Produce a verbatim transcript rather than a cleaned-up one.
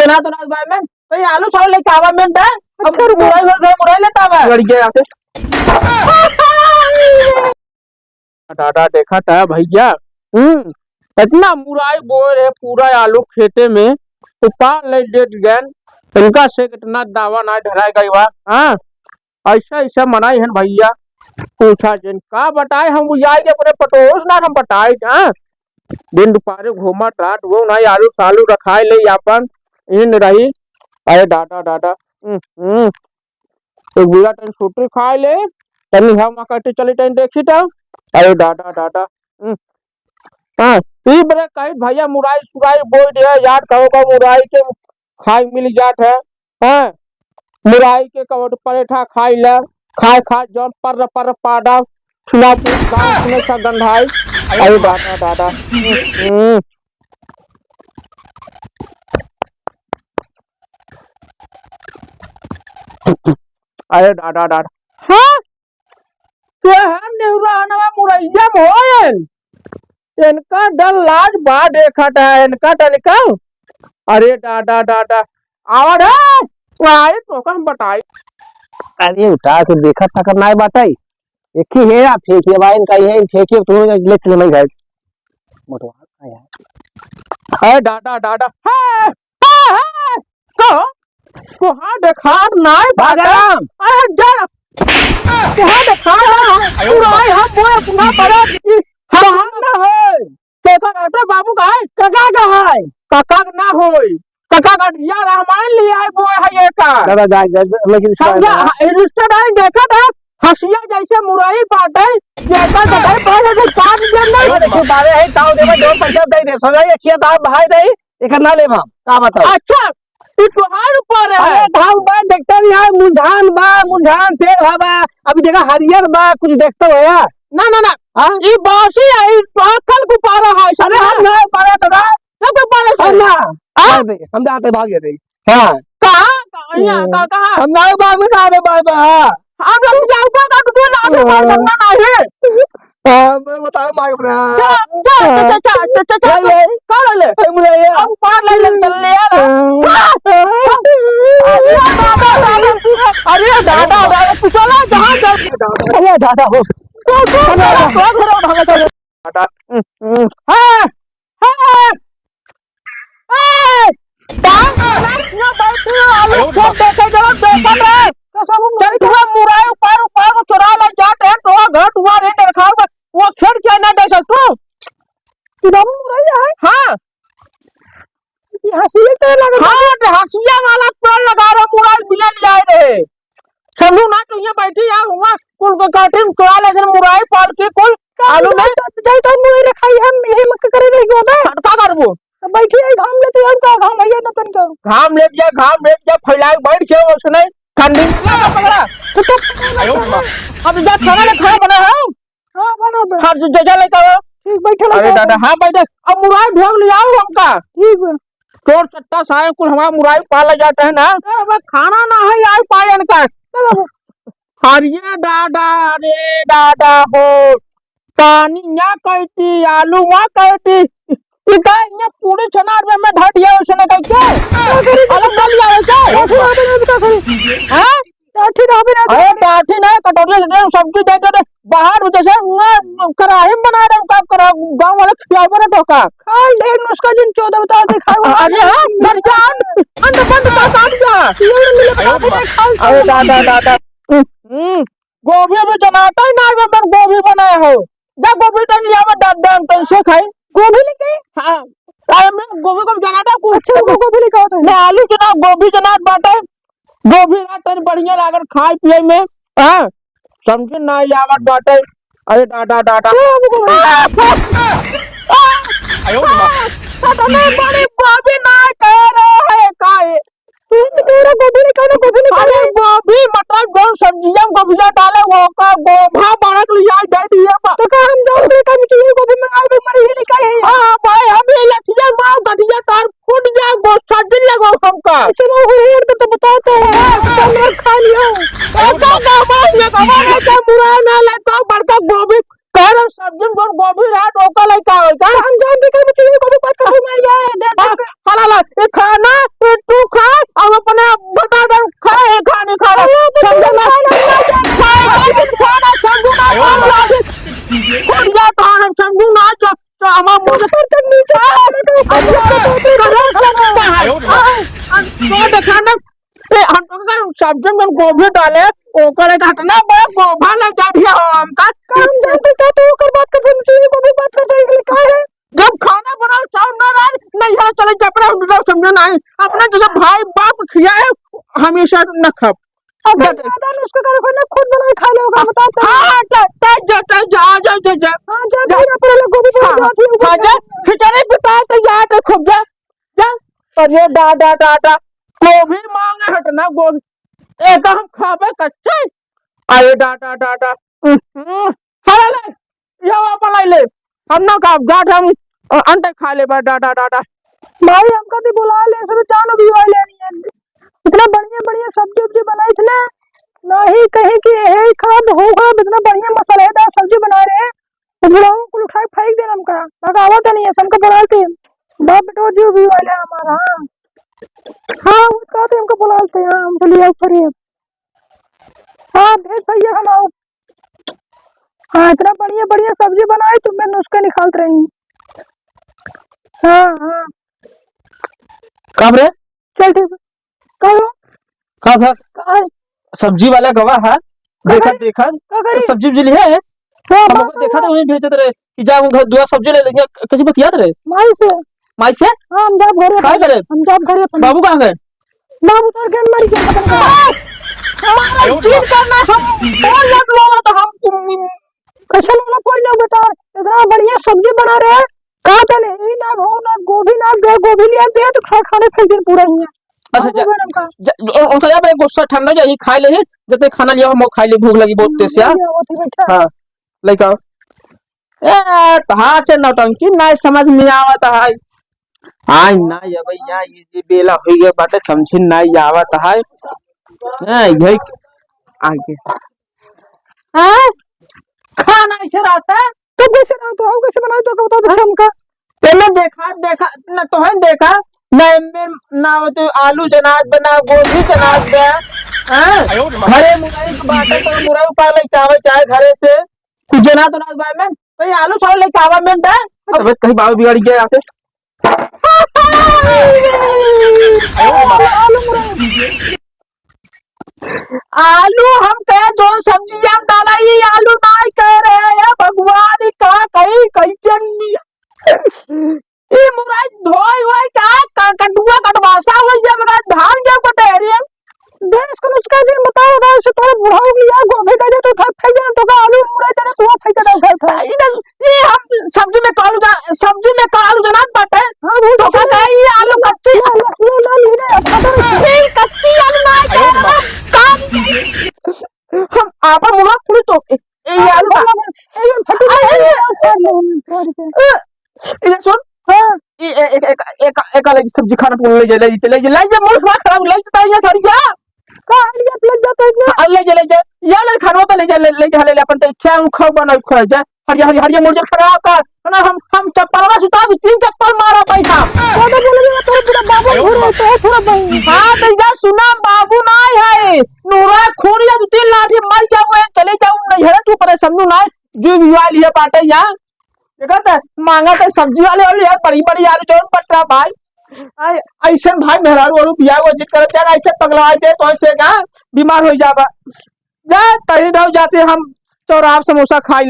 ना तो ना भाई मैं, तो ये आलू सालू लेके आवा मैं बे। अब अच्छा, रुको। मुरई हो गया, मुरई लेता आवा। लड़ गया यहाँ से। दादा देखा था भैया, हम्म, इतना मुरई बोए रहे पूरा आलू खेते में, तो पार ले लेट गए। इनका से कितना दावा ना ढराई गई बा, हाँ। ऐसा, ऐसा मनाई है न भैया, पूछा जिन का बताए, हम बुझाई के अपने पतोह से ना हम बताई, हाँ। दिन दुपहरे घूमत रहत, वो ना आलू सालू रखाई ले आपन, इन रही। अरे दादा, दादा, हम्म, हम्म। एक गुला तनी छुट्टी खाई ले, तनी हम कहते चले तनी देखी तो। अरे दादा, दादा, हम्म। हाँ, ई बरे कही भैया मुरई सुरई बोई दे, यार कहो का मुरई के खाई मिल जात है। हाँ, मुरई के कबो परेठा खाई ले, खाए खाए जौन पर्र पर्र पाडा, सुना पूछ गाँव सुने सा गंधाई। अरे दादा, दादा। हम्म। अरे दादा, दादा। हाँ? के हम नेहुरा हनवा मुरैया में होएन? इनका डर लाज बा देखत है, इनका तनिका। अरे दादा, दादा, आवत है, आई तो हम बताई। अरे उठा के देखत थकत नाय बाटै, एक ही है या फेंकिए भाई, इनका ये फेंकिए तो ले चले मैं घर। मोटवा का यार। अरे दादा, दादा, है, है, है, तो तोहार देखार नाय बाटे। राम। अरे डर। तोहार देखार ना। पूरा आई हम बोए अपना बड़ा की हराम ना होय। तेकर अटे बाबू का है, काका का है। काका का ना होय। काका का धिया रामायण ले आए बोए है ये का। दादा, जा, जा, जा, लेकिन इसका समझा? दादा। हाँ, रिश्तेदारी देखा था, हंसिया जैसे मुरई बाटे, ये का बताए, पहले से काट दिया नहीं। अरे, देखिए, बारे है, ताऊ देवे, दो पैसा दे दे, समझा, ये किया था, भाई नहीं, एकर ना लेब हम, का बताओ? अच्छा, ई तोहार ऊपर है। अरे, धान बा, देखते नहीं है, मुंझान बा, मुंझान पेड़ बा, अभी देखा हरियर बा, कुछ देखते हो यार? ना, ना, ना। हाँ? ई बासी है, ई तोहार कल गुब्बारा है, अरे, समझा? हम ना पारा दादा। कल गुब्बारा हम है। ना। हाँ? भाग दे, हम जाते, भाग जाते। हाँ। कहाँ? कहाँ? यहाँ, हम्म। कहाँ, कहाँ? हम ना बाबू, ना रे बाबा। हम लोग जाऊंगा, का तू ना रे बाबा, हाँ। ना है। हाँ, मैं बताओ, मार अपना। चल, चल, चल, चल, चल, चल, चल, ले, ले। चल, ले। ए, मुझे ये। अब पार ले, ले, चल, ले, यार। हाँ। अरे दादा, दादा, अरे दादा, दादा, तू चला, जहाँ जा। अरे दादा हो। तो, तो, तो, तो, तो, तो, तो, तो, दादा। हाँ, हाँ। ए, का? यहाँ बैठी हो, आलू सब देखे जरा, देखत रहे। तो सब चल, तू मुरई उपार, उपार को चुरा ले, जा, टेंट हुआ, घर हुआ, रे, देखाओ, वो खेत क्या ना दे सकतू? इधर मुरई है? हाँ। ये हंसिया तो लगा हाँ, तो हंसिया वाला पेड़ लगा रहे, मुरई बिया ले आए रहे। समझू ना, तू यहाँ बैठी है, हुआ कुल के काटिन, तोड़ा ले जन मुरई पाल के कुल आलू में। तो, तो, तो मुरई रखाई, हम यही मत करे रही हो बे। का करबो? तो बैठी है, घाम लेते हैं, का घाम है ये नतन का? घाम ले दिया, घाम ले दिया, फैला के बैठ के उसने ठंडी में लगा पकड़ा। तो, तो, अब जा खाना ले, खाना बना है। हाँ, बना दे। हाँ, जो, जो, जा लेता हो। ठीक, बैठे अरे लेता दादा, हो। हाँ, बैठे। अब मुरई ढोल ले आओ हमका। ठीक है। चोर चट्टा सारे कुल हमारा मुरई पाला जाता है ना। अरे, अब खाना ना है, आई पायन का। चलो। अरे दादा, अरे दादा हो। पानी ना कहती, आलू ना कहती। ई का इन्हें पूरी छनार में, में धर दिया उसने कह के? अलग ना लिया है क्या? हाँ? काठी रहबे ना अरे, काठी ना, कटोरिया से सब्जी दे दे, बाहर जैसे हुआ, कढ़ाई में बना रहे हो, का करा, गाँव वाले खिलावे ना तो का? खाल ढेर नुस्खा जिन चौदह बता दे, खाए वाला अरे हाँ, मर जा, अंड, अंड बंद का काट जा। ये मिले बता दे, खाल अरे, दादा, दादा। हम्म, गोभी अभी जनाता ही ना, अगर गोभी बनाए हो। जा गोभी तन लिया, मैं दाद दान तन से खाई। गोभी लेके? हाँ। अरे मैं गोभी को जनाता कुछ। अच्छा, वो गोभी लेके आओ तो। मैं आलू जना, गोभी जनात बाटे। गोभी ना तन बढ़िया लागल खाए पिए में। हाँ। समझे ना आवत बाटे। अरे दादा, दादा। अरे बड़ी गोभी ना कह रहे हैं काहे? तू तो कह रहा गोभी नहीं, कौनो गोभी नहीं अरे खाए। गोभी, मतलब, जौन सब्जिया में गोभिया डाले, वो का गोभा बाड़क लिया दे दिए बा। तो का हम जाओ तो कम की गोभी मंगाओ, तो मरी ही नहीं खाए। हाँ, हाँ, भाई, हम ये लठिया मार गठिया तार फूट जाए, वो सब्जी लगो हमका। चलो, हुड़ तो, तो बताते हैं, तो लोग खा लियो। ऐसा दामाद में कमा रहता, मुरा ना ले, तो बड़का गोभी अरे सब्जी में जौन गोभी रहा, तो ओकर लइका होई का? हम जौन देखे में चीनी गोभी बात करबो, मैं ये दे दे। हाँ, हाँ, ला, ला, ये खाना, ये तू खा, और अपने बता दे, खा, ये खा, नहीं खा रहा। अरे, तो समझो ना, खाना, खाना, खाना, समझो ना, अरे, खाना, समझो ना, खाना, समझो ना, तो, तो हमारा मुंह से ऊपर तक नीचे, अरे, तो देखा ना, ए, हम तो का सब्जी में गोभी डाले, ओकर एक हटना बड़ा गोभा लग जात है हमका। हम जानते का तो ओकर बात कर, हम चीनी गोभी बात कर देंगे, का है? जब खाना बनाओ, चाउर ना रहा, नहीं है, चले जा, अपना हम लोग समझे नहीं। अपना जैसे भाई बाप खियाए, हमेशा न खाओ। अब जा, जा। ज्यादा नुस्खा करे, कोई ना खुद बनाए खा लो, ओकर हाँ, बता दे। हाँ, जा, जा, जा, जा, जा, जा, जा, जा। हाँ, जा, जा। फिर अपने लोग गोभी हाँ, बनाओ, फिर हाँ, जा, खिचड़ी पिटा के जा, तो खूब जा। जा, अरे डा, डा, डा, डा, गोभी मांगे हट ना, गोभी, एक हम खाबे कच्चे। अरे डा, डा, डा, डा, हम्म, हरा ले, यो अपन लाई ले, हम ना खाब, जाट हम, अ, अंडे खा ले बा, डा, डा, डा, डा। भाई, हमका भी बुला ले, सब चानो भी वाले नहीं है। इतना बढ़िया, बढ़िया सब्जी उब्जी बनाई थे ना, नहीं कहीं कि यही खाब, हो खाब, इतना बढ़िया मसालेदार सब्जी बना रहे हैं। तो बुढ़ऊ कुल उठाए फेंक देन हमका, भगावत नहीं है, हमका बुलाते। बाप बेटो जो भी वाले हमारा, हाँ। हाँ, वो कहते हमका बुलाते हैं, हम चलिए आओ फिर। हाँ, भेज भैया हम आओ। हाँ, इतना बढ़िया, बढ़िया सब्जी बनाई, तुम मैं नुस्खा निकालत रही। हाँ, हाँ। कब रे? चल ठीक है। कहो। का भा? का है? सब्जी वाला गवा है। का देखत, करे? देखत। का करे? सब्जी उब्जी लिहे है। हाँ, हम बाप ओकर देखत रे। वहीं भेजत रहे कि जा उन घर दुआ सब्जी ले लेंगे। कैसे बतियात रहे? माई से। माई से? हाँ, हम जाब घरे काहे अपन। करे? हम जाब घरे अपन। बाबू कहाँ गए? बाबू तोर गेंद मारी के खत्म कर। मारा चीट करना हम। कौन लग लो तो हम कैसे लोला कोई ना बता। इतना बढ़िया सब्जी बना रहे हैं। का तले ई ना हो ना गोभी ना दे, गोभी लिया दे तो खा, खाने फेंक दिन पूरा ही है। अच्छा, बाबू जा, गरम का। जा, ओ, ओनका जा बे, गुस्सा ठंडा जाई, खाई ले, जते खाना लिया हम खाई ले, भूख लगी बहुत तेज से, हाँ? हाँ, लइका। ए, तहार से नौटंकी ना समझ में आवत है। आई ना, ये भैया, ये जे बेला होई गए बाटे, समझ ना आवत है। ए, यही आगे। हाँ? खाना ऐसे रहता है? तो कैसे रहता है? कैसे बनाए तो बता दे हमका। पहले देखा, देखा, ना तोहन देखा, ना एमे, ना वो तो आलू जनात बा, ना गोभी जनात बा। हाँ? घरे मुरई के बाटे, तो मुरई उपाय लेके आवे, चाहे घरे से कुछ जनात उनात बा में, तो ये आलू चावल लेके आवा में बा। अब कहीं बाबू बिगड़ गया यहाँ से। आलू मुरई। आलू हम कहे जौन सब्जिया में डाला, ई आलू नाई कह रहे हैं भगवान, ई का कही, कैसे ई मुरई धोई होई का, का, कंडुआ कटवासा होई जब का धान जब कटेरी। गैस को नुस्खा दिन बताओ, गैस से तोरा बुढ़ा हो गया, गोभी दे दे तो उठा फेंक दे, तो का आलू मुरई दे दे, तू फेंक दे उठा उठा। इधर ये हम सब्जी में कालू जा, सब्जी में कालू जनात बाटे। हाँ, वो तो का ये आलू कच्ची? लो, लो, लो, लो, लो, लो, लो, लो। ये कच्ची आलू ना है, अरे बाप। काम हम आपन मुंह पूरी तो, ए, ये आलू का? ए, ये फटू अरे, अरे, अरे, अरे, अरे, अरे, ये सुन। हाँ। ये, ए, एक, एक, एक, एक अलग सब्जी खाना तुम ले जा, ले जा, ले जा, ले जा, मूड खराब, खराब, ले जा, ये सारी जा। का आइडिया लग जाता है ना? हाँ, ले जा, ले जा, ये ले खाना तो ले जा, ले, ले जा, ले, ले, अपन तो क्या खाओ, बनाओ, खाओ जा। हरिया, हरिया, हरिया मुर्जा खराब का, है ना, हम, हम चप्पलवा सुता दू, तीन चप्पल मारा पैसा। ज्यादा बोल रही है, तोरे पूरा बाबू घूर रहे, तो थोड़ा बहुत। हाँ, तो इधर सुना, बाबू ना है, नूरा खोरिया दू तीन लाठी मार जाओ, चले जाओ, नहीं है, तू परेशान ना है, जो भी वाली है बाटे यहाँ। देखा था, मांगा था सब्जी वाले, वाले यार, बड़ी, बड़ी आलू जौन पटरा भाई। आय, ऐसे भाई मेहरारू वालू बियाह वो जित करत यार, ऐसे पगलवाई दे, तो ऐसे का बीमार हो जाबा। जा, तही दाऊ जाते हम चौराहा समोसा खाई ले।